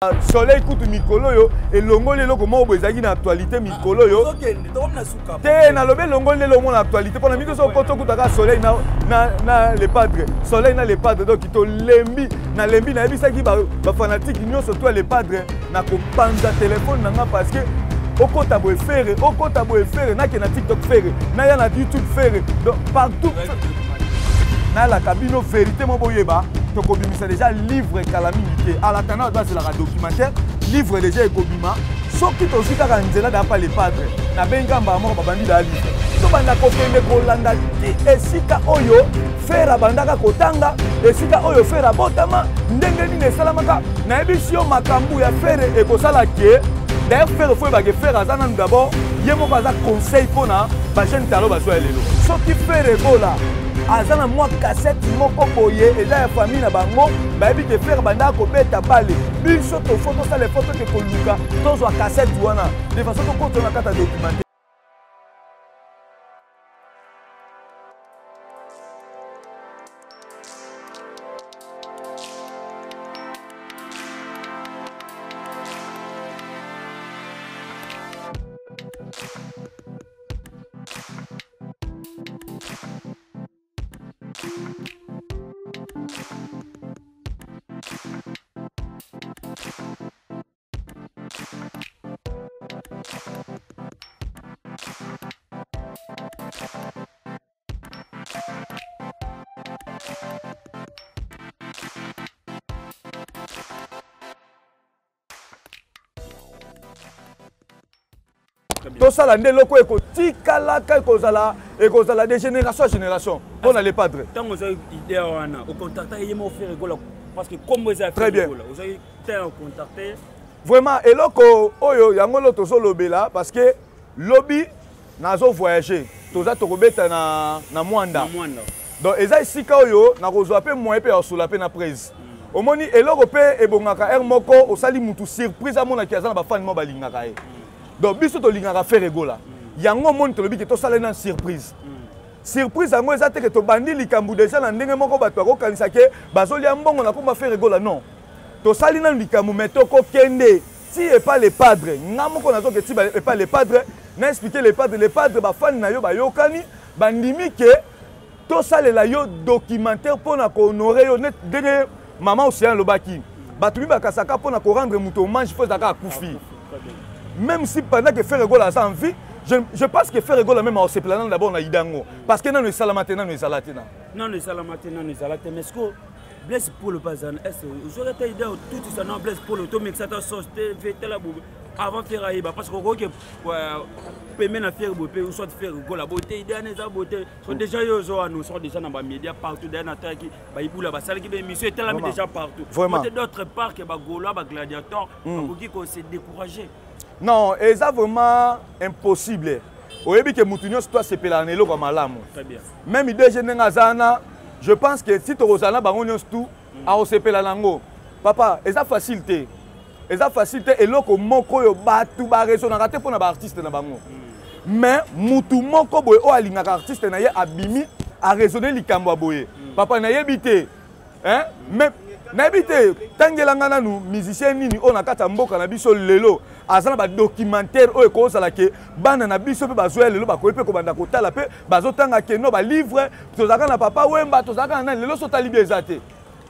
Soleil kutu mikolo oyo elongoli eloko moko boye ezalaki na actualité mikolo oyo te. Nalobi elongoli eloko moko na actualité mpona mito soki okoti okutaka Soleil na Le Padre, Soleil na Le Padre. Donc tolembi, nalembi. Nayebisaki bafanatike nyonso to ya Le Padre na kopanza telefone na nga, parce que okota boye Ferre, okota boye Ferre, nake na TikTok Ferre, naya na YouTube Ferre, donc partout. Nalaka bino vérité mo boyeba, tokobimisa déjà livre kala mingi te. Alata na bato bazelaka documentaire, livre déjà ekobima soki tozwi kaka nzela da pa Le Padre. Nabengi mbala moko, babandi da livre, tobanda kokende kolanda ti esika oyo Ferre abandaka kotanga, esika oyo Ferre abotama, ndenge nini esalamaka. Nayebisi yo, makambo ya Ferre ekosala ke d'ailleurs Ferre, faut oyebake Ferre aza nanu d'abord ye moko aza conseil mpona bajeune talo bazwa ya lelo. Soki Ferre Gola aza na mwa kasete moko boye eza ya famille na bango, bayebi ke Ferre bandaka kobeta bale, biso tofo tosala effort, toke koluka, tozwa kasete wana de façon tokota na kati ya documentaire. Tosala nde eloko ekotikalaka, ekozala de génération à génération mpo na Le Padre. Ntango ozwaki idée wana, ocontactaki ye moko Ferre Gola? Parce que kombo eza ya Très bien. Gola, ozwaki ntango ocontacte? Vraiment, eloko oyo yango lo tozolobela, parce que lobi nazo voyager, toza tokobeta na Mwanda. Na Mwanda. Donc eza esika oyo nakozwa mpe moyen mpe ya kosola mpe na prise. Omoni, eloko mpe ebongaka heure moko osali mutu surprise, amonaki aza na bafani moko balingaka ye. Donc biso tolingaka Ferre Gola, yango omoni tolobi ke tosala na surprise. Surprise yango eza te ke tobandi likambo deja na ndenge moko bato bakokanisa ke bazolia mbongo na komba Ferre Gola. Non, tosali nanu likambo, mais tokokende ti epa Le Padre. Nga moko nazoke ti epa Le Padre, na expliquer Le Padre: Le Padre, bafani na yo bayokani, bandimi ke tosalela yo documentaire mpona kohonorer yo. Net ndenge mama Océan alobaki, bato mi bakasaka mpona korendre moto hommage, fo ezalaka akufi. Même si pendant que Ferre Gola aza en vie, je pense que Ferre Gola même aosepela nano d'abord na idango, parce que nano esalama te, nano ezala te na Nano esalama te, nano ezala te. Mais ce que Blaise Polo bazana, est ce ozwaki ata idée otutisa na Blaise Polo, tomekisa ata sauce te vetela bobe avant Ferre ayeba? Parce que okoki pembe na Ferre boye mpe soit Ferre Gola boye te, idée wana eza boye te. So déjà yo ozo wana, osoko déjà na bamédia partout. D'ailleurs natalaki baibula basalaki baémission, etalami déjà partout. Vraiment. Te d'autre part ke bagaulois, bagladiator bakoki kose décourager? Non, eza vraiment impossible. Oyebi ke mutu nyonso to asepelaka na eloko ya malamu. Très bien. Même DG ndenge aza wana, je pense que si tokozala na bango nyonso tu, akosepela nango. Papa, eza facile te, eza facile te. Eloko moko oyo bato baraisonnaka te mpona baartiste na bango, mais mutu moko boye oyo alingaka artiste na ye abimi araisonne likambo ya boye. Papa, nayebi te, hein? Mais nayebi te, tangelanga nanu musicien nini oyo na kati ya mboka na biso lelo aza na badocumentaire oyo ekozala ke bana na biso mpe bazwa ya lelo bakoki mpe kobanda kotala mpe bazotanga keno balivre. Tozalaka na Papa Wemba, tozalaka na nani. Lelo so otali bi eza te.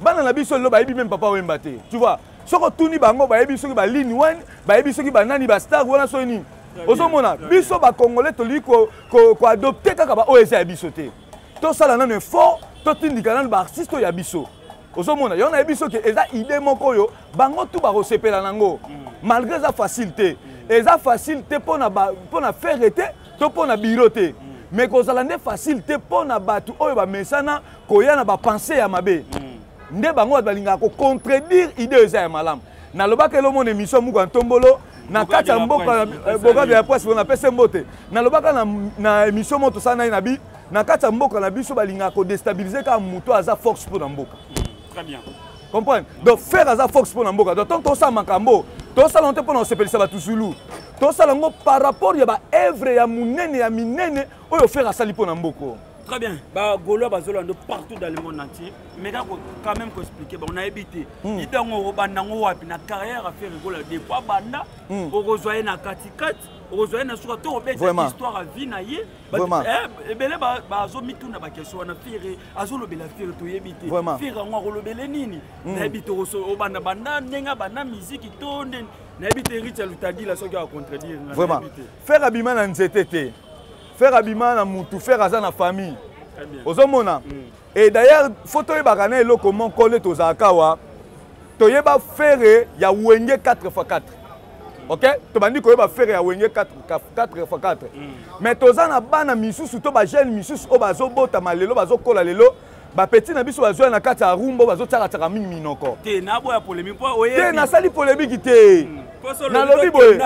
Bana na biso lelo bayebi même Papa Wemba te, tu vois. Soki otuni bango, bayebi soki balini wana, bayebi soki banani, bastar wana, soki nini. Ozomona, biso bacongolais tolingi koadopte kaka baoyo eza ya biso te. Tosala nano effort, totindika nano baartiste oyo ya biso. Ozomona, yango nayebi soki eza idée moko oyo bango tu bakosepela nango, malgré eza facile te. Eza facile te mpona Ferre te to mpona biro te, mais kozala nde facile te mpona bato oyo bamesana koya na bapense ya mabe. Nde bango bato balingaka kocontredire idée eza ya malamu. Nalobaka elomona émission moko ya ntombolo na kati ya mboka, bokado ya presse, napesi mbote. Nalobaka na émission moko tosala nai na bi na kati ya mboka na biso, balingaka kodestabilize kaka moto aza force mpo na mboka. Très bien. Comprendre? Donc Ferre aza force mpo na mboka. Donc tant tosala makambo, tosala yango te mpo na kosepelisa bato zulu, tosala yango par rapport ya baœuvre ya monene, ya minene oyo Ferre asali mpo na mboka. Très bien. Bagaulois bazolanda partout dans le monde entier, mais kaka quand même koexpliquer bango, nayebi te idango okobanda yango wapi na carrière ya Ferre Gola depuis abanda. Okozwa ye na katikati, okozwa ye na suka, to obeta histoire ya vie na ye. Ebele bazomituna baquestion wana. Ferre azolobela Ferre, toyebi te Ferre yango akolobele nini. Nayebi te, obanda banda ndenge abanda miziki to nde, nayebi te. Richard Lutadila, soki akontredire. Vraiment, Ferre abima na nzete te, Ferre abima na mutu. Ferre aza na famille, ozomona. Et d'ailleurs, faut toyebaka na eloko moko nde tozalaka awa, toyeba Ferre ya Wenge 4 x 4. Ok, tobandi koyeba Ferre ya Wenge 4 x 4, mais toza na bana misusu to bajeune misusu oyo bazobotama lelo, bazokola lelo, bapeti na biso bazwa na kati ya rumba, bazotiakatiaka mingi minoko. Te, naboya polémique mpo te, nasali polémique te. Nalobi boye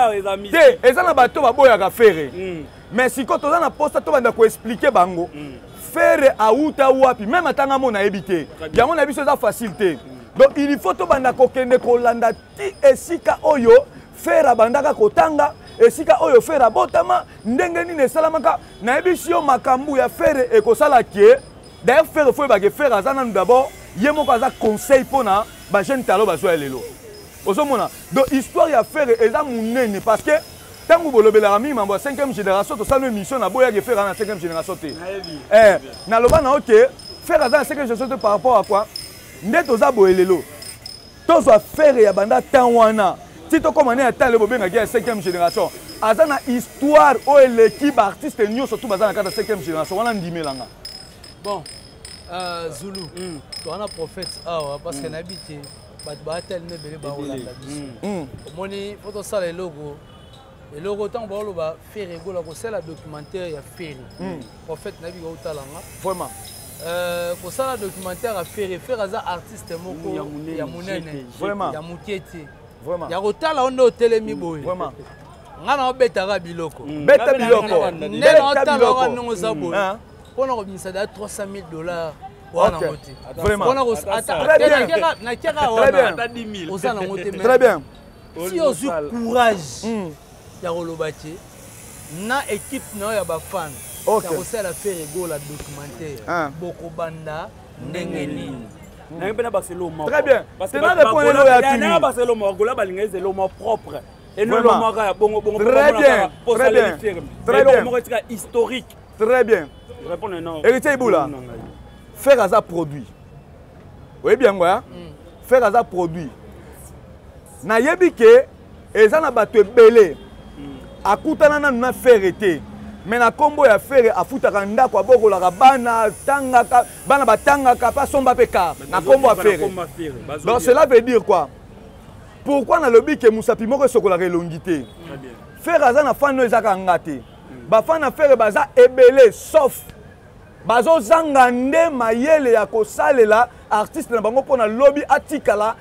te, eza na bato baboyaka Ferre, mais sikoyo toza na posa tobanda koexpliquer bango Ferre auta wapi. Même atanga mo nayebi te yango na biso, eza facile te. Donc il faut tobanda kokende kolanda ti esika oyo Ferre abandaka kotanga, esika oyo Ferre abotama, ndenge nini esalamaka. Nayebisi yo, makambo ya Ferre ekosala ke, d'ailleurs Ferre, faut oyebake Ferre aza nanu d'abord ye moko aza conseil mpona bajeune talo bazwa ya lelo, ozomona. Donc histoire ya Ferre eza monene, parce que ntango bolobelaka mingi mambo ya 5e génération, tosala émission, naboyaki Ferre na 5e génération te. Naloba na yo ke Ferre aza na 5e génération te. Par rapport à quoi? Nde toza boye lelo, tozwa Ferre ya banda temps wana ti tokóma ne ya temps lelo bobengaki ya 5e génération, aza na histoire oyo eleki baartiste nyonso tu baza na kati ya 5e génération wana, ndimelanga. Bon, Zulu, towana prophète awa, parce que nayebi te bato baatelema ebele baolanda biso. Omoni, faut tosala eloko eloko ntango baoloba Ferre Gola, kosala documentaire ya Ferre. Prophète, nayebi kautalanga. Vraiment. Kosala documentaire ya Ferre, Ferre aza artiste moko ya monene, ya moke te. Ya kotala o nde otelemi boye, nga na obetaka biloko. Beta biloko. Nde na otalaka ndenge oza boye, mpona kobimisa da 300 000 $ wana yango te. Nakiaka wana, oza nango te. Très bien. Si ozwi courage ya koloba te na équipe na yo ya bafan ya kosala Ferre Gola documentaire, bokobanda ndenge nini? Nange mpe na baselo moko. Très bien. Tena répondre oyo ya timi. Baselo moko gola balinga ezelo moko propre, elolo moko ya bongo bongo. Très bien, très bien, très bien. Moko etika historique. Très bien. Répondre non. Héritier Ibula, Ferre aza produit, oyebi yango ya Ferre aza produit. Nayebi ke eza na bato ebele akutana nanu na Ferre te, mais na nkombo ya Ferre afutaka ndako, abokolaka bana, atangaka bana, batangaka mpe asomba mpe car na nkombo ya Ferre. Donc cela veut dire quoi? Pourquoi nalobi ke mosapi moko esokolaka elongi te? Ferre aza na fan oyo ezaka nga te. Bafan na Ferre baza ebele, sauf bazozanga nde mayele ya kosalela artiste na bango mpona lobi atikala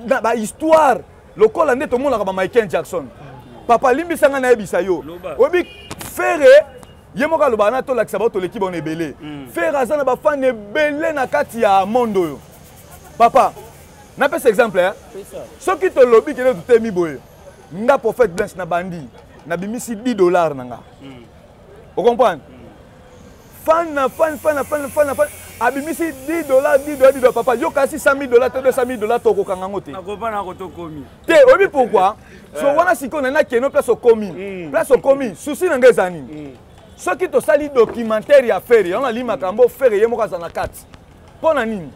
na bahistoire, lokola nde tomonaka ba Michael Jackson. Papa, limbisa ngai nayebisa yo, oyebi Ferre ye moko alobaka na tolakisa bao toleki bango ebele. Ferre aza na bafane ebele na kati ya monde oyo. Papa, napesa exemple, eh? Soki tolobi kende totemi boye, nga prophète Blanche na bandi nabimisi 10 $ na nga, ocomprendre? Fan na fan, fan na fan, fan na fan abimisi 10 $, 10 $, 10 $. Papa, yo kasi 100 000 $ to 200 000 $, tokokanga yango te. Te, oyebi pourquoi? So wana sikoyo nani akende place okomi, place okomi. Souci na ngai eza nini? Soki tosali documentaire ya Ferre, yango nali makambo Ferre ye moko aza na kati. Mpo na nini?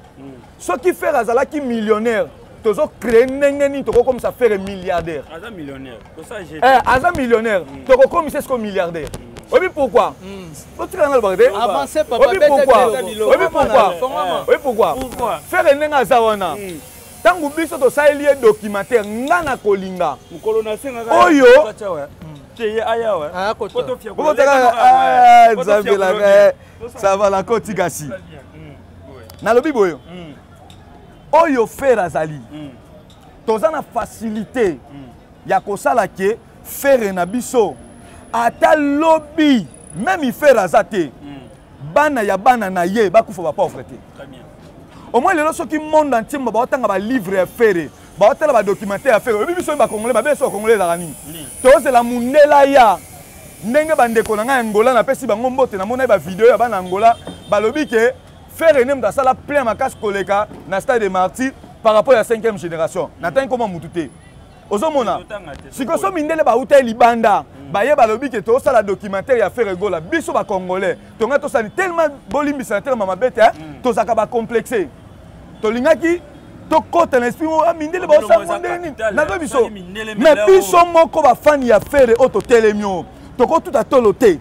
Soki Ferre azalaki millionnaire, tozocrée ndenge nini tokokomisa Ferre milliardaire? Aza millionnaire. Aza millionnaire, tokokomisa esiko milliardaire. Oyebi pourquoi? Otikala nga lobaka te. Oyebi pourquoi? Oyebi pourquoi? Oyebi pourquoi Ferre ndenge aza wana? Ntango biso tosaleli ye documentaire, nga na kolinga oyo nzambelaka ça va nakoti. Kasi nalobi boye, oyo Ferre azali, toza na facilité ya kosala ke Ferre na biso, ata lobi même Ferre aza te, bana ya bana na ye bakufa bapauvre te. Au moins lelo, soki monde entier baotanga balivre ya Ferre, baotala badocumentaire ya Ferre, oyebi biso oyo bacongolais, babe so bacongolais ezalaka nini? Tozela mundela ya Ndenge bandeko na ngai ya Angola, napesi bango mbote, namonaki bavideo ya bana Angola, balobi ke Ferre nde moto asala plein makasi koleka na Stade de Martyr par rapport ya 5e génération. Natangi koma mutu te. Ozomona sikoyo so mindele bauta ye libanda, baye balobi ke tosala documentaire ya Ferre Gola. Biso bacongolais tongai tosali tellement, bolimbisana, telema mabe te, tozalaka bacomplexe, tolingaki tokɔta na esprit oyo mindele baosango ndenge nini nazo biso. Mais biso moko bafani ya Ferre oyo totelemi, oyo tokotuta tolo te,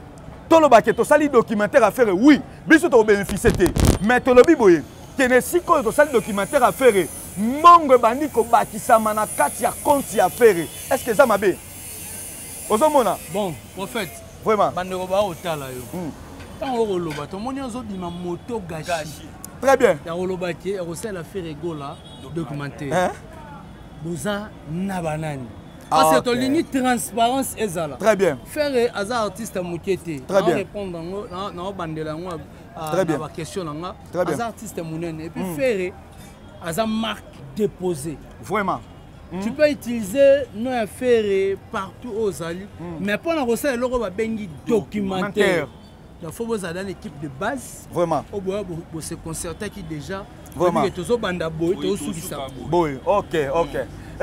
tolobake tosali documentaire ya Ferre. Oui, biso tokobénéficie te, mais tolobi boye kene sikoyo tosali documentaire ya Ferre, mbongo ebandi kobakisama na kati ya compte ya Ferre. Est ce que eza mabe? Ozomona? Bon, prophète. Vraiment. Bandeko baotala yo, ntango okoloba, tomoni ozobima moto gashi. Très bien. Ya koloba ke ya kosala Ferre Gola documentaire, boza na banani? Parce que tolingi transparence ezala. Très bien. Ferre aza artiste ya moke te. Très bien. Répondre yango, naobandela yango na baquestion na nga. Aza artiste monene et puis Ferre aza marque déposée. Vraiment. Tu peux utiliser nom ya Ferre partout oyo ozali, mais mpona kosala eloko babengi documentaire, donc faut bozala dans l'équipe de base. Vraiment. Oyo boya bose concertaki déjà. Vraiment. Tozobanda boye, tozosukisa. Boye, ok.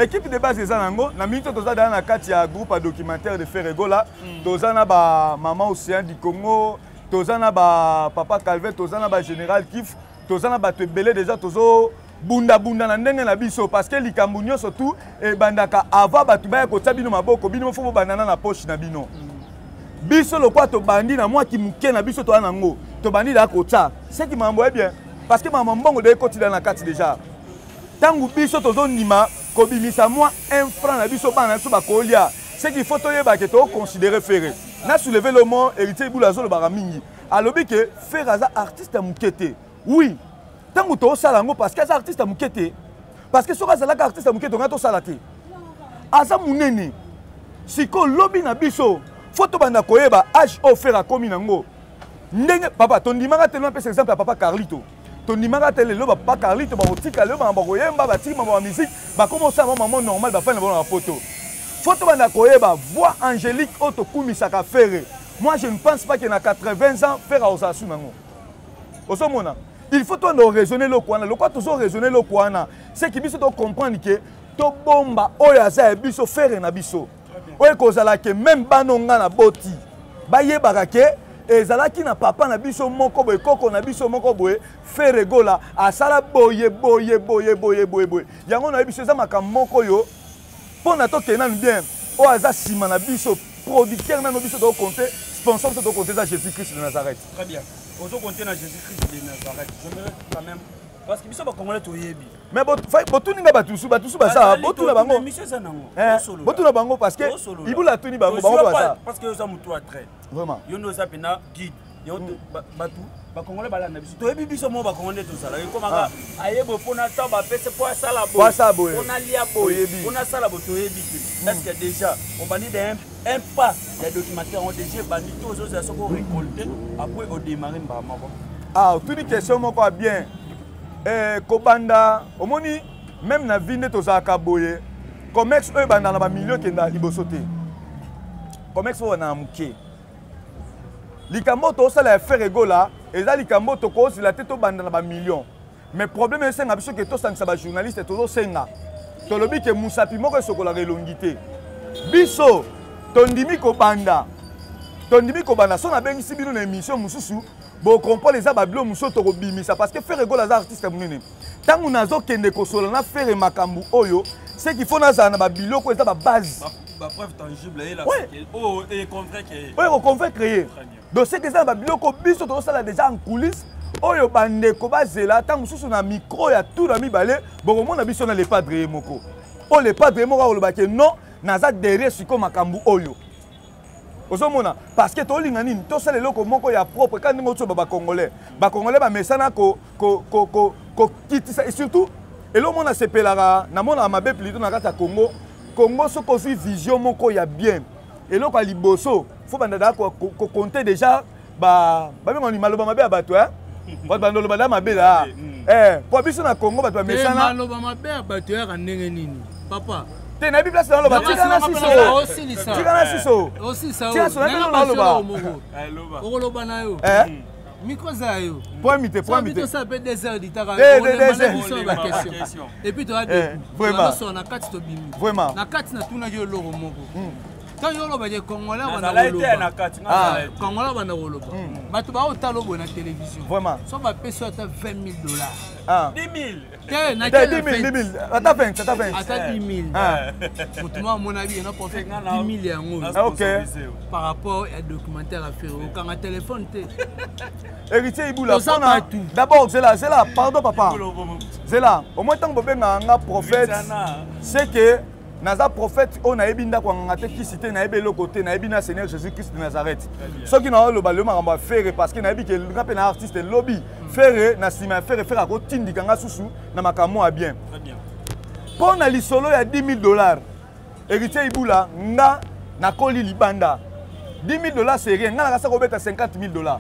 Équipe de base eza nango na minute. Toza daa na kati ya groupe ya documentaire de Ferre Gola. Toza na bamama Océan du Congo, toza na bapapa Calvin, toza na bagénéral Kif, toza na bato ebele. Déjà tozo bundabunda na ndenge na biso, parce que likambo nyonso tu ebandaka avant bato baya kotia bino maboko. Bino faut bobandana na poche na bino. Biso lokwa tobandi na mwa kimuke na biso, toya nango, tobandi daa kotia seki mambo ye bien, parce que mama mbongo de ekotila na kati déjà. Ntango biso tozondima kobimisa mwa 1 franc na biso, bana na biso bakolia. Ce qu'il faut toyeba ke toconsidérer Ferre na soulever le mot. Héritier Ibula azolobaka mingi, alobi ke Ferre aza artiste ya moke te. Oui, ntango tozosala yango parce que aza artiste ya moke te, parce que soki azalaka artiste ya moke, tongai tosala te. Aza monene. Sikoyo lobi na biso, faut tobanda koyeba age oyo Ferre akomi nango. Ndenge papa tondimaka te, napesa exemple ya papa Carlito, tondimaka te lelo bapapa Carlito bakotika lelo makambo koyemba, batiki mambo ya musique, bakoma osala mamo normal, bafani na bango na bapoto. Faut tobanda koyeba voix angélique oyo tokumisaka Ferre. Moi, je ne pense pas ke na 80 ans Ferre akozala su nango. Ozomona, il faut tobanda koraisonner eloko wana. Lokwa tozoraisonner eloko wana, c'est que biso tocomprendre ke tobomba oyo aza ya biso, Ferre na biso, oyo ekozala ke même bana nga na boti bayebaka ke ezalaki na papa na biso moko boye, koko na biso moko boye, Ferre Gola asala boye boye boye boye boye boye. Yango nayebi biso eza makambo moko oyo mpo na tokende nanu bien. Oyo aza nsima na biso, producteur nano, biso tokocompter sponsor, biso tokocompter eza Jésus Christ de Nazareth. Très bien, ozocompter na Jésus Christ de Nazareth. J'aimerais quand même, parce que biso bacongolais toyebi. Mais botuni nga, bato mosusu, bato mosusu baza, botuna bango, botuna bango, parce que Ibula atuni bango, bango baza. Parce que oza motu atrait. Vraiment. Yo nde oza mpena guide. Bato bacongolais balanda biso, toyebi biso moko bacongolais nde tozala ekomaka ayebo mpona ntango bapese mpo asala boye, mpona lia boye, mpona asala boye, toyebi te. Est ce que déjà obandi de un pas ya documentaire yango déjà ebandi to ozozela soki orécolte, après odémarre mbala moko? Ah, otuni question moko ya bien. Kobanda, omoni, même na vie nde tozalaka boye, commerce oyo ebanda na bamilio ekenda liboso te. Commerce oyo na moke, likambo oyo tozosala ya Ferre Gola eza likambo oyo tokozela te, tobanda na bamillion. Mais problème esenga biso ke tosangisa bajournaliste. Tozosenga, tolobi ke mosapi moko esokolaka elongi te. Biso tondimi kobanda, tondimi kobanda. So nabengisi bino na émission mosusu, bocomprendre. Eza babilo mosusu tokobimisa, parce que Ferre Gola aza artiste monene. Ntango nazokende kosola na Ferre makambo oyo, ce qu'il faut nazala na babiloko eza babase. Oyo ekoconvaincre ye. Donc ce que eza na babiloko biso tozosala déjà en coulisse, oyo bandeko bazela ntango mosusu na micro ya tour ya mibale, bokomona biso na Le Padre ye moko. Oyo Le Padre ye moko akolobake non, naza derrière sikoyo makambo oyo ozomona, parce que tolinga nini? Tosala eloko moko ya propre kaka ndenge otsoba. Bacongolais, bacongolais bamesana kokitisa. Et surtout eloko moko nasepelaka, namonaka mabe plutôt na kati ya Congo. Congo, soki ozwi vision moko ya bien, eloko ya liboso faut bandada kocompter déjà, babengani maloba mabe ya bato, bato bandoloba da mabe la po biso na Congo bato bamesana. Maloba mabe ya bato eyaka ndenge nini, papa? Te, nayebi place naloba. Tika na siso, tika na siso. Osisa. Tika so, nayebi naloba. Okoloba na yo. Micro eza ya yo. Point mite, point mite. Tosala mpe 2 heures ditaka. Deux. Baquestion et puis toya Vraiment. na kati, tobimi. Vraiment. Na kati natunaki yo eloko moko. Ntango yo olobaki Congolais Nazalaki te na kati, nga nazalaki te. Congolais banda koloba, bato baotala boye na télévision. Vraiment. So bapesi yo ata 20 000 $. Ah. 10 000. Te, na Te, 10 000, 10 000, ata 20, ata 20. Ata 10 000. Moto moko amona bi na prophète, 10 000 yango Ah, ok. par rapport ya documentaire affaire, okanga telefone te. Héritier Ibula. Toza mpona bato. D'abord, zela, zela, pardon papa, zela. Au moins ntango bobengaka nga prophète, c'est que naza prophète oyo nayebi ndako ya nganga te, kisi te, nayebi eloko te, nayebi na Seigneur Jésus Christ de Nazareth. Soki naoloba lelo makambo ya Ferre, parce que nayebi ke nga mpe na artiste, lobi Ferre na nsima ya Ferre, Ferre akotindika nga susu na makambo ya bien. Mpo na lisolo ya 10 000 $, Héritier Ibula, nga nakoli libanda. 10 000 $, c'est rien. Nga nakasa kobeta 50 000 $,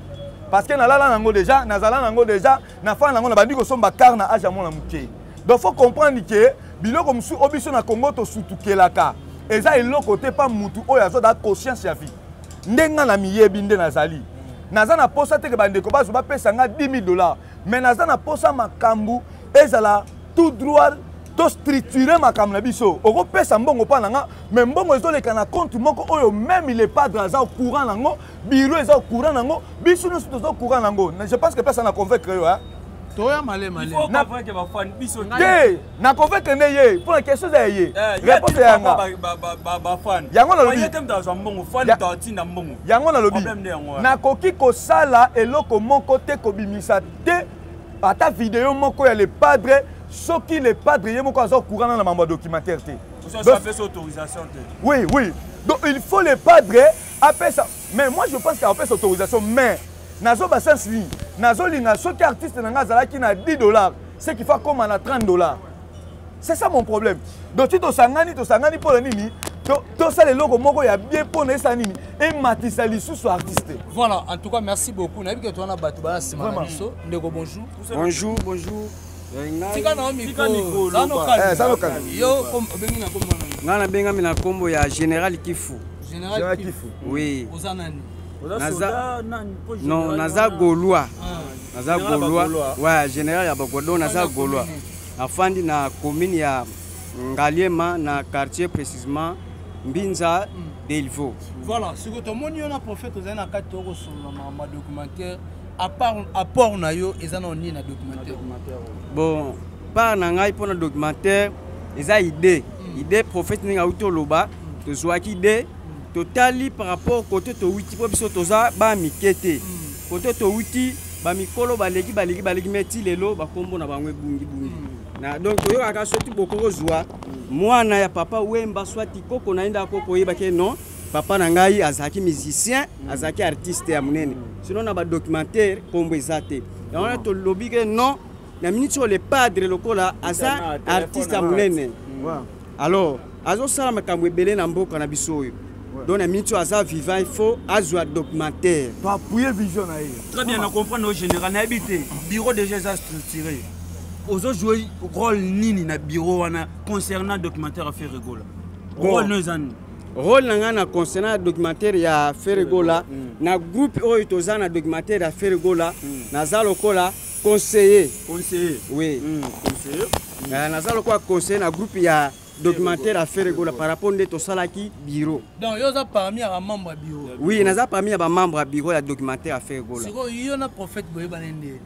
parce que nalala nango déjà, nazala nango déjà, nafanda nango, nabandi kosomba car na age ya mwana moke. Donc faut comprendre ke biloko mosusu oyo biso na Congo tosutukelaka eza eloko te. Mpa mutu oyo azwa conscience ya vie, nde nga na miyebi nde nazali, naza na posa te ke bandeko bazwa bapesa nga 10 000 $, mais naza na posa makambo ezala tout droit, tostructure makambo na biso. Okopesa mbongo mpa na nga, mais mbongo ezoleka na compte moko oyo même le padre aza au courant nango, bureau eza au courant nango, biso nyonso toza au courant nango. Je pense que pesa na convaincre yo, hein? Toya malema. Te, na convaincre nde ye mpo na question eza ya ye, réponse eyanga. Yango nalobi. Yango nalobi, nakoki kosala eloko moko te, kobimisa te ata video moko ya le padre soki le padre ye moko aza courant na mambo ya documentaire te. Oui, donc il faut le padre apesa. Mais moi, je pense qu'apesa autorisation, mais nazoba sens nini? Nazolinga soki artiste na ngai azalaki na 10 $, ce qu'il faut akóma na 30 $. C'est ça mon problème. Donc ti tosangani, tosangani mpo na nini? Tosala eloko moko ya bien mpo na esala nini? Ematisa lisusu artiste. Voilà, en tout cas merci beaucoup. Nayebi ke towana bato baya nsima na biso. Ndeko, bonjour. Bonjour, bonjour. Tika na yo micro. Yo obengi na kombo nani? Ngai nabengami na nkombo ya Général Kifu. Général Kifu. Oui. Oza nani? Non, naza Gaulois, naza Gaulois. Ouais, général ya Bagaulois. Naza Gaulois, afandi na commune ya Ngaliema, na quartier précisément Mbinza Delvaux. Voilà, sikoyo tomoni yo na prophète, ozali na kati, tokosolola makambo ya documentaire. Apport na yo eza na nini na documentaire? Bon, part na ngai mpona documentaire eza idée. Idée, prophète ndenge auti oloba, tozwaki idée, totali par rapport kote towuti, mpo biso toza bamike te. Kote towuti, bamikolo baleki, baleki, baleki, mais ti lelo bakombo na bango ebungibungi. Na donc toyokaka soki bokoki kozwa mwana ya Papa Wemba, swati koko na ye nde akoki koyeba ke non, papa na ngai azalaki musicien, azalaki artiste ya monene. Sinon na badocumentaire kombo eza te. Yango wana tolobi ke non, na miniti oyo le padre lokola aza artiste ya monene, alors azosala makambo ebele na mboka na biso oyo. Donc na miniti oyo aza vivant, il faut azwa documentaire. Toappuye vision na ye. Très bien, na comprendre au général. Nayebi te, bureau déjà eza structuré, ozojouer rôle nini na bureau wana concernant documentaire ya Ferre Gola? Rôle no eza nini? Rôle na ngai na concernant documentaire ya Ferre Gola, na groupe oyo toza na documentaire ya Ferre Gola, naza lokola conseiller. Conseiller. Oui. Conseiller. Naza lokola conseiller na groupe ya documentaire ya Ferre Gola par rapport nde tosalaki bureau. Donc yo oza parmi ya bamembre ya bureau? Oui, naza parmi ya bamembre ya bureau ya documentaire ya Ferre Gola. Sikoyo yo na prophète boyebana nde?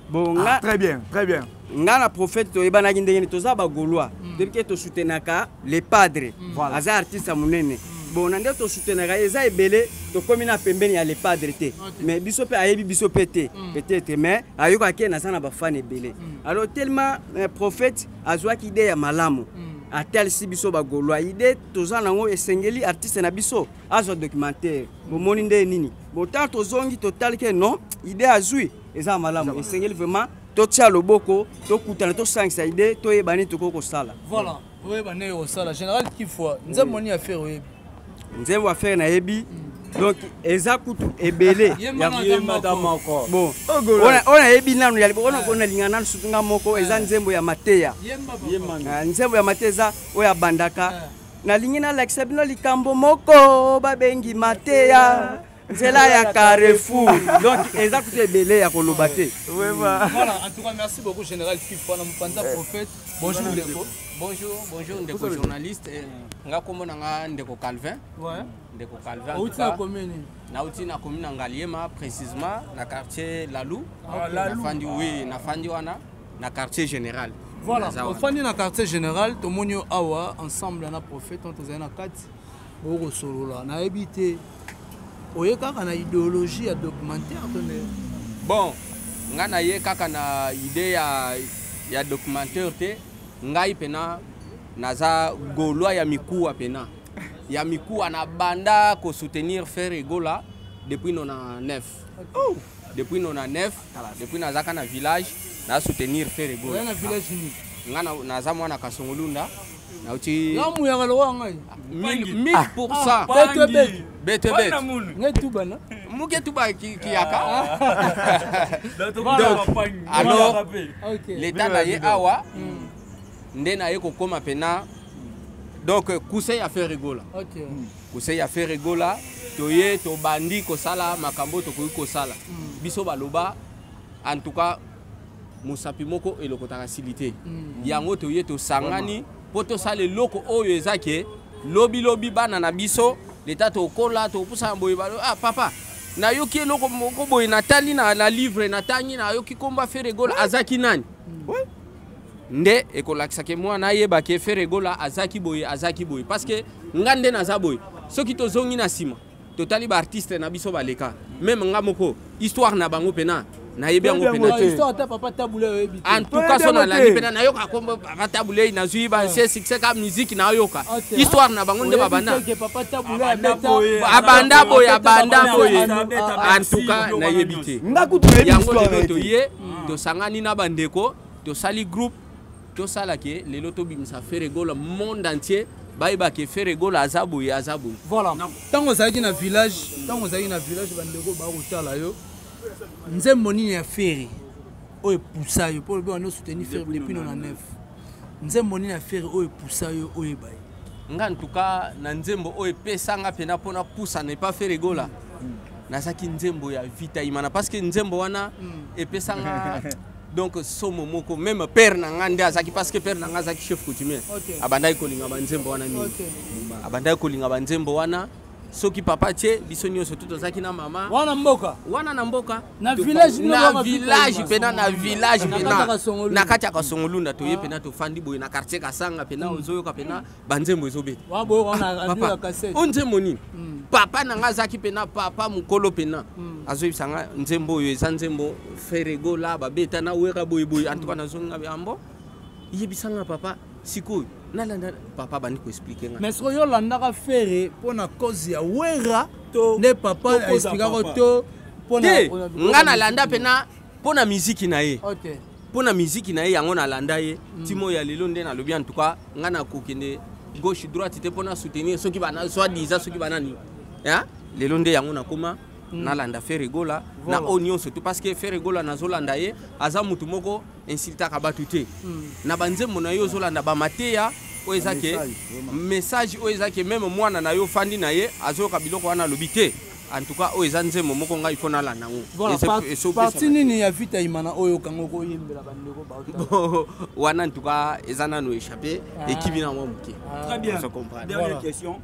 Bon, nga Ah, très bien, très bien. Nga na prophète toyebanaki ndenge nini? Toza Bagaulois, depuis ke tosoutenaka le padre. Aza artiste ya monene. Bon, na nde tosoutenaka ye, eza ebele, tokómi na pembeni ya le padre te, mais biso mpe ayebi biso mpe te peut-être, mais ayokaki naza na bafans ebele. Alors tellement prophète azwaki idée ya malamu, atalisi biso Bagaulois idée toza nango, esengeli artiste na biso azwa documentaire. Bomoni nde nini? Bon, ntango tozongi, totali ke non, idée azwi eza malamu, esengeli vraiment totia loboko, tokutana, tosangisa idée, toyeba nini tokoki kosala. Voilà, oyeba ndenge kosala. Général Kifwa, nzembo nini affaire oyebi? Nzembo affaire nayebi. Donc eza kutu ebele. Yemba moko. Bon, oyo nayebi nanu ya oyo nalinga nanu surtout nga moko, eza nzembo ya mateya. Nzembo ya mateya eza oyo abandaka: "Nalingi nalakisa bino likambo moko babengi mateya, nzela ya Carrefour." Donc eza kutu ebele ya koloba te. Voilà, en tout cas merci beaucoup, général Kif wana mopanza prophète. Bonjour ndeko. Bonjour, bonjour ndeko journaliste. Nga kombo na nga ndeko Calvin. Ndeko Calvin. Outi na commune? Nauti na commune na Ngaliema, précisément na quartier Lalou. Nafandi, oui, nafandi wana na quartier général. Voilà, ofandi na quartier général. Tomoni yo awa ensemble na prophète, tozali na kati bokosolola. Nayebi te, oye kaka na idéologie ya documentaire to nde? Bon, nga na ye kaka na idée ya documentaire te. Ngai mpena naza Gaulois ya mikuwa, pena ya mikuwa. Na banda kosoutenir Ferre Gola depuis 99. Oh. Depuis 99, depuis nazaka na village, nasoutenir Ferre Gola. Na village nini? Nga naza mwana Kasongolunda, nauti. Nga muyaka lokola ngai. 1000%. Beto beto. Beto beto. Ngai tubana. Muke tuba kiyaka. Donc alors l'état na ye awa nde na ye kokóma mpena donc conseil ya Ferre Gola. Conseil ya Ferre Gola, toye tobandi kosala makambo tokoki kosala. Biso baloba, en tout cas mosapi moko elokotaka sili te. Yango toye tosangani mpo tosala eloko oyo eza ke lobilobi bana na biso, leta tokola, topusana boye, balo: "Ah papa, nayoki eloko moko boye, natali na livre, natangi, nayoki komba Ferre Gola, azaki nani?" Nde ekolakisaka mwana ayebaki Ferre Gola azaki boye, azaki boye. Parce que nga nde naza boye, soki tozongi na nsima, totali baartiste na biso baleka, même nga moko, histoire na bango mpena nayebi yango mpena te. En tout cas so nalandi mpena, nayoka kombo Papa Tabu Ley, nazwi bancien succès ka musique, nayoka histoire na bango nde babanda, abanda boye, abanda boye. En tout cas nayebi te. Yango lelo toye, tosangani na bandeko, tosali groupe, tosala ke lelo tobimisa Ferre Gola, monde entier bayeba ke Ferre Gola aza boye, aza boye. Voilà, ntango ozalaki na village, ntango ozalaki na village, bandeko bakotala yo, nzembo nini ya Ferre oyo epusa yo? Mpo olobi wana soutenir Ferre depuis 99, nzembo nini ya Ferre oyo epusa yo oyeba ye? Nga en tout cas na nzembo oyo epesanga mpena mpona pusana epa Ferre Gola, nazalaki nzembo ya Vita Imana, parce que nzembo wana epesanga donc somo moko. Même père na nga nde azalaki, parce que père na nga azalaki chef coutumier, abandaki kolinga banzembo wana mingi. Abandaki kolinga banzembo wana. Soki papa tie biso nyonso tu tozalaki na mama. Wana mboka? Wana na mboka. Na village? Na village mpena, na village mpena, na kati ya Kasongolunda. Toye mpena, tofandi boye na quartier Kasanga mpena, ozoyoka mpena banzembo ezobeta. O nzembo nini? Papa na nga azalaki mpena papa mokolo mpena, azoyebisa nga nzembo oyo eza nzembo Ferre Gola babeta na Wera boyeboye. En tout cas nazongi nga ambo, yebisanga papa sikoyo nalanda papa, bandi koexpliquer nga. Mais soki olandaka Ferre mpo na cause ya Wera nde papa expliquaka to? Te, nga nalanda mpena mpo na miziki na ye, mpo na miziki na ye. Yango nalanda ye ntina ya lelo nde nalobi, en tout cas nga nakokende gauche droite te mpo na soutenir soki bana soi-disant soki banani. Lelo nde yango nakoma nalanda Ferre Gola na oyo nyonso tu, parce que Ferre Gola nazolanda ye, aza mutu moko insultaka bato te. Na banzembo na ye ozolanda bamateya oyo eza ke message oyo eza ke même mwana na yo ofandi na ye azoyoka biloko wana, alobi te: "En tout cas oyo eza nzembo moko ngai ifo nalanda yango." Partie nini ya Vita Imana oyo okango koyembela bandeko? Wana en tout cas eza nano échappé, ekibi na mwa moke. Très bien. Dernière question: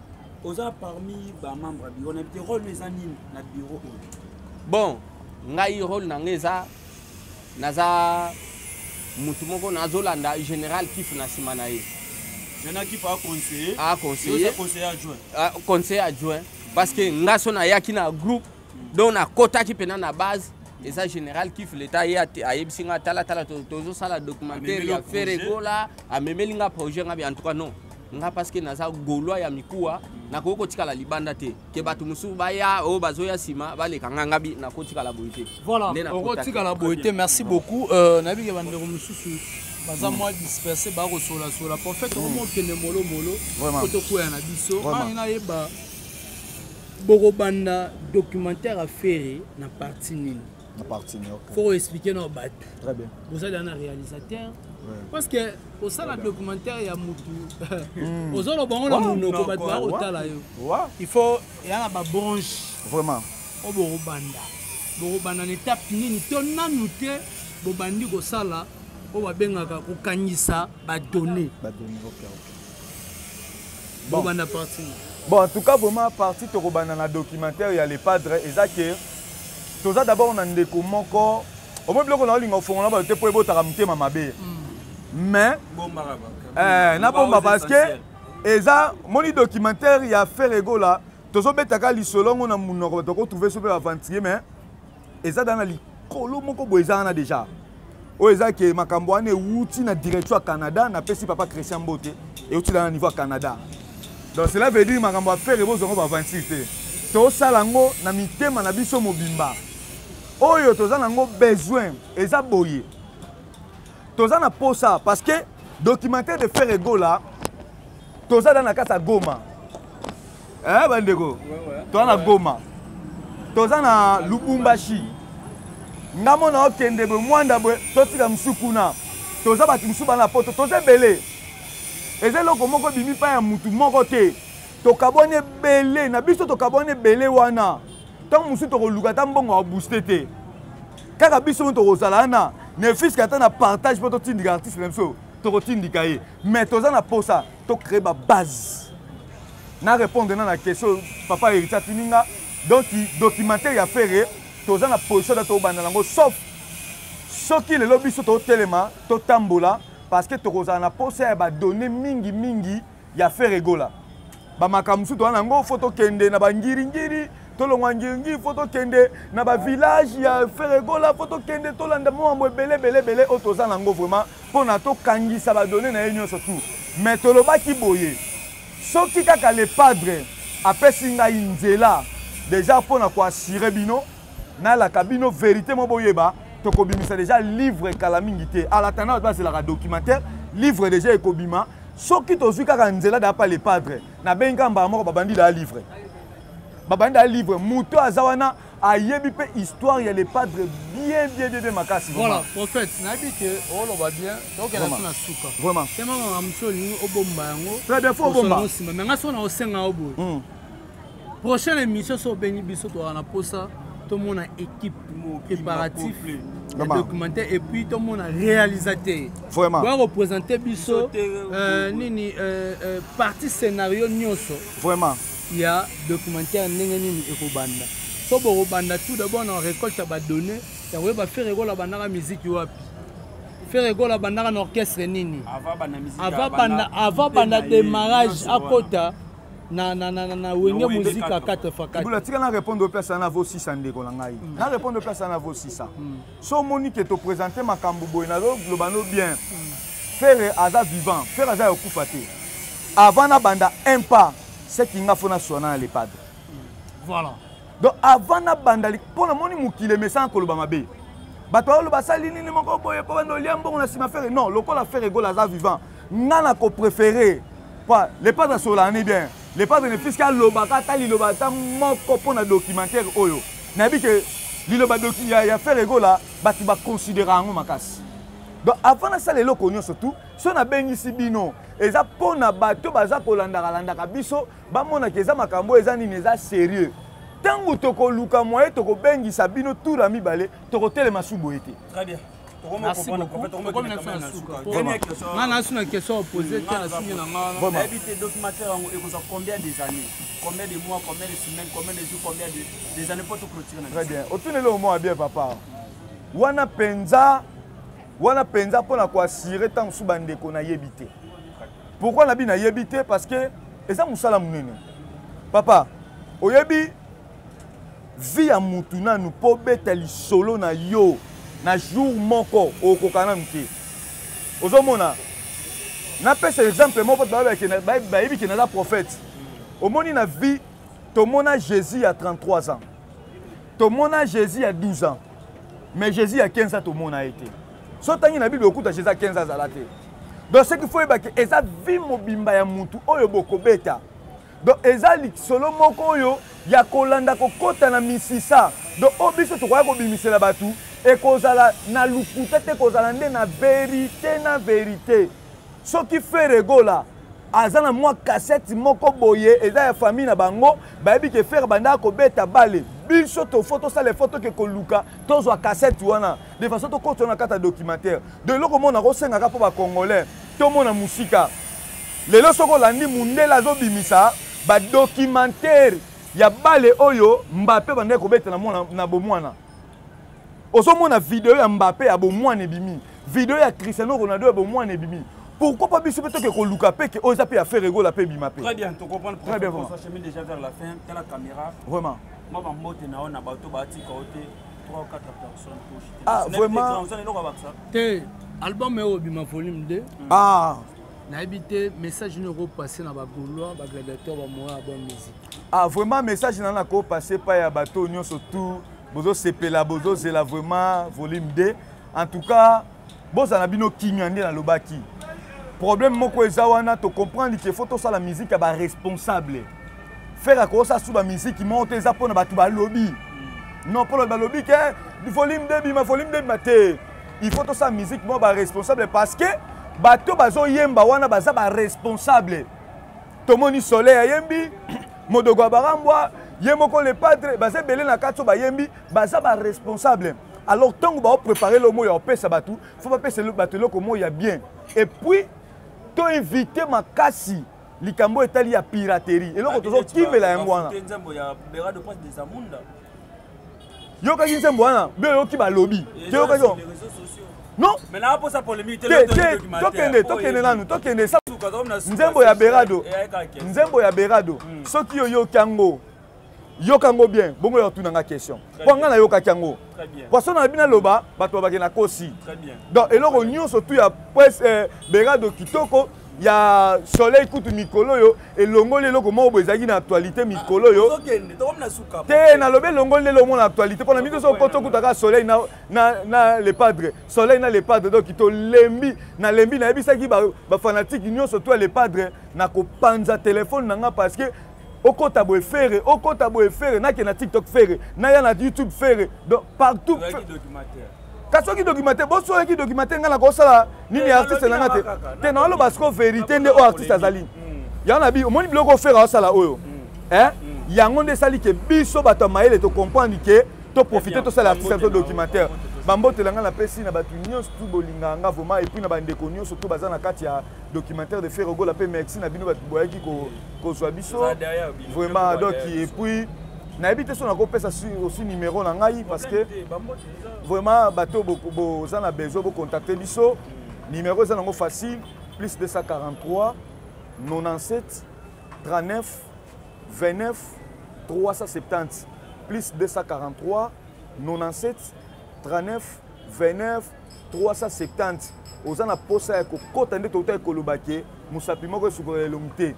oza parmi bamembre ya bureau, nayebi te rôle eza nini na bureau oyo? Bon, ngai rôle na ngai eza, naza mutu moko nazolanda général Kif na nsima na ye. Général Kif aconseiller? Aconseiller. Conseiller adjoint? Conseiller adjoint, parce que nga so nayaki na groupe, donc nakotaki mpena na base eza général Kif. Leta ye ayebisi nga: "Talatala, tozosala documentaire ya Ferre Gola." Amemeli nga projet, nga bi en tout cas non, nga parce que naza Gaulois ya mikuwa, nakoki kotikala libanda te ke bato mosusu baya oyo bazoya nsima baleka nga. Ngabi nakotikala boye te. Voilà, okotikala boye te. Merci beaucoup. Nayebi ke bandeko mosusu baza mwa dispersé, bakosolasola. Prophète, okomokende molomolo po tokwea na biso. Ani nayeba Bokobanda documentaire ya Ferre na partie nini? Na partie nini, ok. Faut expliquer na bato. Très bien. Bozali na réalisateur. Ouais. Parce que kosala documentaire ya mutu ozoloba ngo na monoko, bato bakotala yo. Il faut eya na babranche. Vraiment. Oyo bokobanda, bokobanda na étape nini to nanu te bobandi kosala oyo babengaka kokangisa badonnées? Badonnées, ok. Bobanda partie nini? Bon, en tout cas, vraiment, partie tokobanda na documentaire ya Le Padre eza ke toza d'abord na ndeko moko. Omoi biloko na olinga ofongola bato te mpo ebotaka motema mabe, mais nabomba parce que eza moni documentaire ya Ferre Gola. Tozobetaka lisolo yango na monoko, bato bakotrouve so mpe baaventurier, mais eza da na likolo moko boye. Eza wana déjà oyo eza ke makambo wana ewuti na direction ya Canada. Napesi papa Christian Mbote, euti na niveau ya Canada. Donc cela veut dire makambo ya Ferre, bozwango baaventure te. Tosala yango na mitema na biso mobimba. Oyo toza nango besoin eza boye: toza na posa, parce que documentaire de Ferre Gola, toza da na kati ya Goma. Bandeko, toza na Goma, toza na Lubumbashi, nga mona okende boye mwanda boye, totika mosusu kuna. Toza bato mosusu bana poto, toza ebele. Eza eloko moko ebimi mpa ya mutu moko te. Tokabwani ebele na biso, tokabwani ebele wana. Ntango mosusu tokoluka ata mbongo ya booste te, kaka biso mo tokozala wana, ne fiske ata na partage mpo totindika artiste na biso, tokotindika ye. Mais toza na posa tocrée babase. Na répondre na question papa Héritier atuni nga. Donc documentaire ya Ferre, toza na position da tobanda nango, sauf soki lelo biso totelema, totambola, parce que tokozala na posa ya badonnées mingi mingi ya Ferre Gola. Bamakambo mosusu toza nango, faut tokende na bangiringiri, tolongwa ngiringiri, faut tokende na bavillage ya Ferre Gola, faut tokende tolanda mambo ebele ebele ebele oyo toza nango vraiment mpona tokangisa badonnées na ye nyonso tout. Mais tolobaki boye: soki kaka Le Padre apesi ngai nzela déjà mpona koassurer bino, nalaka bino vérité mo boyeba, tokobimisa déjà livre kala mingi te. Alatanda bato bazelaka documentaire, livre déjà ekobima. Soki tozwi kaka nzela da pa Le Padre, nabengi kaka mbala moko, babandi da livre, babandi da livre. Moto aza wana ayebi mpe histoire ya Le Padre bien bien bien bien makasi. Voilà, prophète, nayebi ke oloba bien, tokenda so na suka. Vraiment. Tema makambo mosusu olingi obomba yango. Très bien, faut obomba. Nsima me nga so na osenga yo boye: prochaine émission, so obengi biso, tozala na posa tomona équipe préparatif ya documentaire et puis tomona réalisateur. Vraiment. Boya représente biso nini, partie scénario nyonso Vraiment. ya documentaire, ndenge nini ekobanda. So bokobanda tout d'abord na récolte ya badonnées ya koyeba Ferre Gola bandaka miziki wapi, Ferre Gola bandaka na orchestre nini, avant banda démarrage, akota na Wenge Musica 4 x 4. Ibula, tika na répondre place wana vo 6. Ndeko na ngai, na répondre place wana vo 6. So omoni ke toprésente makambo boye, nazoloba no bien. Ferre aza vivant, Ferre aza ya kokufa te. Avant nabanda un pas, seki nga faut naswana na Le Padre. Voilà. Donc avant nabanda, mpo namoni mokili emesana koloba mabe, bato baoloba asali nini moko boye mpo banda olia mbongo na nsima Ferre. Non, lokola Ferre Gola aza vivant, nga na kopréféré pa Le Padre asololaka ni bien. Le Padre ne puisque alobaka ata liloba ata moko mpo na documentaire oyo, nayebi ke liloba ya Ferre Gola, bato baconsidéra yango makasi. Donc avant nasala eloko nyonso tu, so nabengisi bino, eza mpo na bato baza kolandaka-landaka biso, bamonaka eza makambo eza nini, eza sérieux. Ntango tokoluka moye, tokobengisa bino tour ya mibale, tokotelema su boye te. Très bien. Merci beaucoup. Tokomi na biso na suka. Nga na na question opposé te, nasungi na nga wana. Nayebi te documentaire yango ekozwa combien des années, combien de mois, combien de semaines, combien de jours, combien des années po toclôture na? Très bien, otuneli omo bien papa wana mpenza, wana mpenza mpona koassurer ntango mosusu bandeko, nayebi te. Pourquoi nabi nayebi te? Parce que eza mosala monene, papa. Oyebi vie ya mutu nanu mpo obeta lisolo na yo na jour moko, okoka nanu te. Ozomona, napesa exemple moko, bayebi ke naza prophète. Omoni, na vie tomona Jésus ya 33 ans, tomona Jésus ya 12 ans, mais Jésus ya 15 ans tomona ye te. So ntangi na Bible, okuta Jésus ya 15 ans azala te. Donc ce qu'il faut yeba ke eza vie mobimba ya mutu oyo bokobeta. Donc eza lisolo moko oyo ya kolanda kokota na misisa. Donc oyo biso tokoya kobimisela bato ekozala na lokuta te, ekozala nde na verite na verite. Soki Ferre Gola aza na mwa cassette moko boye eza ya famille na bango, bayebi ke Ferre bandaka kobeta bale, biso tofo tosala effort toke koluka tozwa cassette wana de façon tokota na kati ya documentaire. De eloko moko nakosengaka mpo ba Congolais tomona mosika lelo, soki olandi mundele azobimisa ba documentaire ya bale oyo Mbappé bandaki kobeta na mwana na bomwana, ozomona video ya Mbappé ya bomwana ebimi, video ya Cristiano Ronaldo ya bomwana ebimi. Pourquoi pas biso mpe toke koluka pe ke oyo eza mpe ya Ferre Gola mpe ebima pe. Très bien, tu comprends. Très bien, on vraiment. s'achemine déjà vers la fin. T'as la caméra. Vraiment. Moi, ma mbote na ona bato batika ote 3 ou 4 personnes pour chuter. Ah, vraiment. Vous allez voir ça. Te album oyo obima volume 2. Ah. Nayebi te message nini okopase na bagaulois, bagladiateur, bamoya ya bonne musique. Ah, vraiment message na nako passer pa ya bato nyonso tout bozosepela, bozozela vraiment volume 2. En tout cas bozala bino kimia nde nalobaki. Problème moko eza wana, to comprendre qu'il faut tosala musique ya ba responsable. Faire akosa sous ba musique moko te eza pona bato balobi. Non, pona balobi ke volume 2 bima, volume 2 bima te. Il faut tosala musique moko ba responsable parce que bato bazoyemba wana baza ba responsable. Tomoni Soleil ayembi, Modogo Abarambwa, ye moko le padre, baza ebele na kati oyo bayembi, baza ba responsable. Alors ntango bao préparer lomo ya opesa bato, faut bapesa bato eloko moko ya bien. Et puis to éviter makasi likambo etali ya piraterie. Eloko tozokimela yango wana. Nzembo ya Berado Prince des Amunda. Yokaki nzembo wana, be oyoki balobi. Te yokaki Les réseaux sociaux. Non. Mais là, pour sa polémique, te, te, tokende, tokende nanu, tokende. Nzembo ya Berado. Nzembo ya Berado. Soki yo yoki yango, yoka yango bien, bongo yo tuna nga question. Po nga na yokaki yango. Très bien. Poisson na bina loba, bato babake na kosi. Très bien. Donc eloko nyonso tu ya presse Berado kitoko ya Soleil kutu mikolo yo elongoli eloko moko boye ezalaki na actualité mikolo yo. Tokende, tokomi na suka. Te, nalobi elongoli nde eloko moko na actualité mpona mingi soki okoti okutaka Soleil na le padre, Soleil na le padre. Donc tolembi, nalembi, nayebisaki ba fanatique nyonso to ya le padre na kopanza téléphone na nga parce que okota boye Ferre, okota boye Ferre, nake na TikTok Ferre, naya na YouTube Ferre, donc partout. Ozalaki documentaire. Kasi soki documentaire, boso soki documentaire nga na kosala nini Te, artiste nalobi na nga te. na kaka, Te, naloba siko vérité nde Nakola oyo artiste polémique. azali. Yango na bi, omoni biloko Ferre asala oyo. Hein? Yango nde esali ke biso bato ya mayele to comprendre ke to profiter bien. tosala artiste Bambote to na yo, documentaire. bambote tosala. Bambote na nga napesi na bato nyonso tu bolingaka nga vraiment, et puis na bandeko nyonso tu baza na kati ya documentaire de Ferre Gola, pe merci na bino bato boyaki kozwa biso. Toza derrière bino. Vraiment, Toza donc, derrière et biso. puis, nayebi te so nakopesa aussi numéro na ngai parce que Problème te, bambote eza. vraiment bato boza na besoin bocontacter biso. Numéro eza nango facile, plus 243 97 39 29 370, plus 243 97 39 29 370. Oza na posa ya kokota nde touta ekoloba ke mosapi moko esukola elongi te.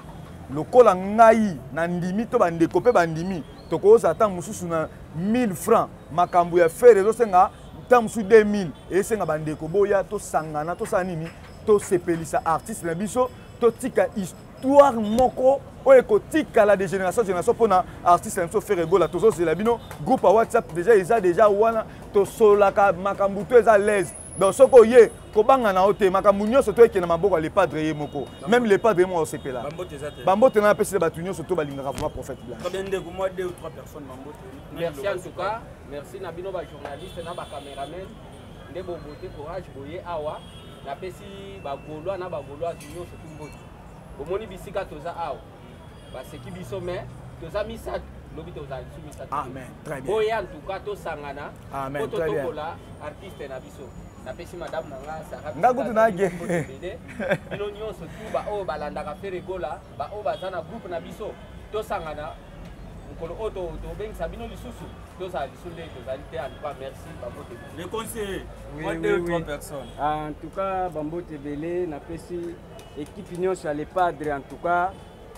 Lokola ngai na ndimi to bandeko mpe bandimi, tokozala ntango mosusu na 1000 francs, makambo ya Ferre ezosenga ntango mosusu 2000, esenga bandeko boya tosangana, tosala nini, tosepelisa artiste na biso, totika histoire moko oyo ekotikala de génération en génération mpona artiste na biso Ferre Gola. Tozozela bino groupe ya WhatsApp déjà eza déjà wana, tosololaka makambo to eza l'aise. Donc soki oye kobanga na yo te, makambo nyonso to ekende na maboko ya le padre ye moko, même le padre ye moko osepela. Bambote eza te. Bambote na apesi bato nyonso to balingaka vraiment prophète Blanc. Très bien, ndeko, moi 2 ou 3 personnes bambote. Merci en tout cas, merci na bino ba journaliste na ba caméraman nde bobote courage boye awa. Napesi ba Gaulois na ba Gauloise nyonso tu mbote. Bomoni bisika toza awa. Baseki biso mais toza misato, lobi toza lisu misato. Amen, très bien. Boya en tout cas tosangana. Amen, Po très bien. totokola artiste na biso. Napesi madame na nga Sarah Nga kutu na ge. Bino nyonso tu ba oyo balandaka Ferre Gola, ba oyo baza na groupe na biso, tosangana. Mokolo oyo tobengisa bino lisusu, tozala lisusu nde tozali te. En tout cas, merci, bambote. Les conseillers, Oui, moi, oui, 2 ou oui. 3 personnes. Ah, en tout cas, bambote ebele, napesi équipe nyonso ya le padre, en tout cas,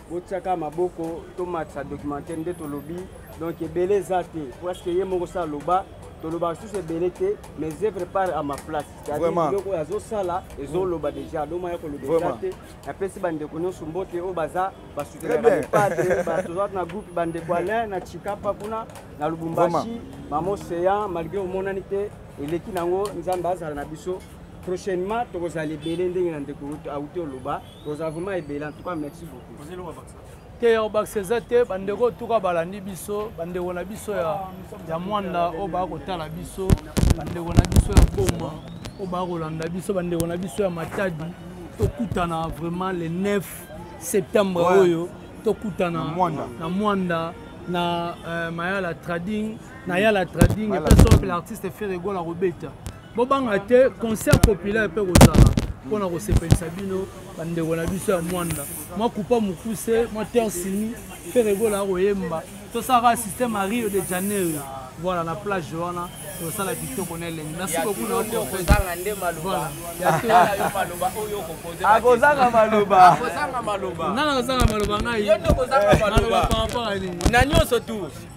botiaka maboko, tomatisa documentaire nde tolobi. Donc ebele eza te, parce que ye moko sa aloba, Tolobaka susu ebele te, mes œuvres parlent à ma place, c'est-à-dire biloko oyo azosala ezoloba déjà, doma ya koloba eza te. Napesi bandeko nyonso mbote oyo baza basoutenaka padre, toza na groupe bandeko Alain na Chikapa kuna na Lubumbashi, mama Océan, malgré omonani te, eleki nango, Nzambe azala na biso. Prochainement tokozala ebele ndenge na ndeko auti oloba, tokozala vraiment ebele. En tout cas, merci beaucoup. Te, ya kobakisa eza te. Bandeko tuka balandi biso, bandeko na biso ya Mwanda oyo baya kotala biso, bandeko na biso ya Boma oyo baya kolanda biso, bandeko na biso ya Matadi, tokutana vraiment le 9 septembre oyo, tokutana na Mwanda na Mayala Trading, na Yala Trading, epe so l'artiste Ferre Gola kobeta. Bobanga te, concert populaire mpe kozala mpona kosepelisa bino, bandeko na biso ya Mwanda. Mwa kupa mokuse, mwa tersini, Ferre Gola akoyemba, tosalaka système ya Rio de Janeiro, voilà, na plage wana tosala kitoko na elengi. Merci beaucoup na Kozanga nde maloba, akozanga maloba. Akozanga maloba. Nana kozanga maloba, ngai Yo nde kozanga maloba. Par rapport à nini? Na nyonso tu.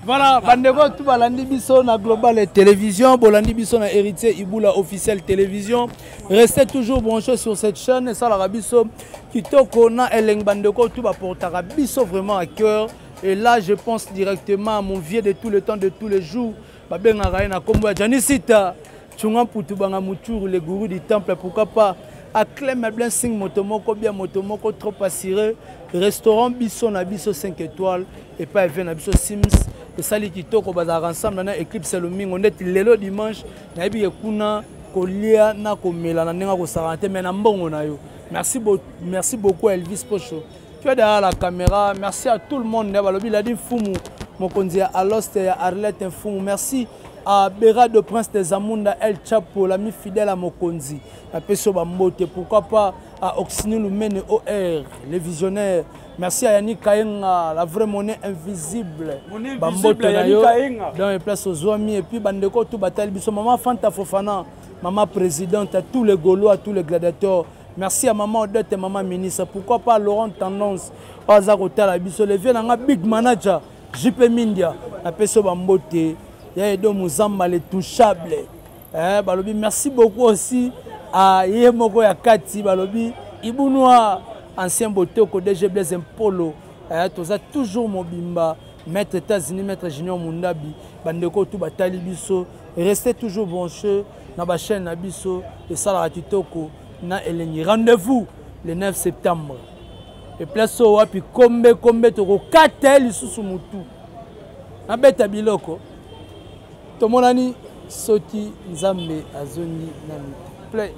Voilà, bandeko tu balandi biso na Global Télévision, bolandi biso na Héritier Ibula Officiel Télévision. Restez toujours branchés sur cette chaîne, esalaka biso kitoko na elengi. Bandeko tu baportaka biso vraiment à cœur. Et là, je pense directement à mon vieux de tout le temps, de tous les jours, babengaka ye na nkombo ya Janisita Tshunga Mputu Banga Muchuru, le gourou du temple. Pourquoi pas Acclame Blessing, moto moko bien, moto moko trop assuré, restaurant biso na biso 5 étoiles epai eve na biso Sims esali kitoko, bazalaka ensemble na Eclipse Lomingo. Ndeti lelo dimanche, nayebi ke kuna kolia na komela na ndenge akosakana te, mais na mbongo na yo. Merci, merci beaucoup à Elvis Pocho, tu es derrière la caméra. Merci à tout le monde. Balobi Ladi Mfumu, mokonzi ya Aloste ya Arlette Mfumu. Merci à Bera de Prince des Amunda, El Chapo, l'ami fidèle à mokonzi, napesi yo bambote. Pourquoi pas à Oxini Lumene OR, le visionnaire. Merci à Yannick Kaenga, la vraie monnaie invisible. Bambote na yo dans les places ozwami. Et puis bandeko tout batali biso, maman Fanta Fofana, maman présidente, à tous les Gaulois, à tous les gladiateurs. Merci à maman Odette et maman ministre. Pourquoi pas Laurent Tendance aza kotala biso, le vieux nanga big manager JP Mindia, napesi yo bambote. Ya Edo Muzamba, le touchable, eh, balobi merci beaucoup aussi à ye moko ya kati, balobi Ibu Noir, ancien Botoko, DG Blaise Mpolo, eh, toza toujours mobimba, maître États-Unis, maître Junior Mundabi. Bandeko tu batali biso, restez toujours branchés na bachaîne na biso, esalaka kitoko na elengi. Rendez-vous le 9 septembre e place oyo wapi kombe kombe tokokata ye lisusu motu nabeta biloko. Tomonani soki Nzambe azongi nanu te. Play.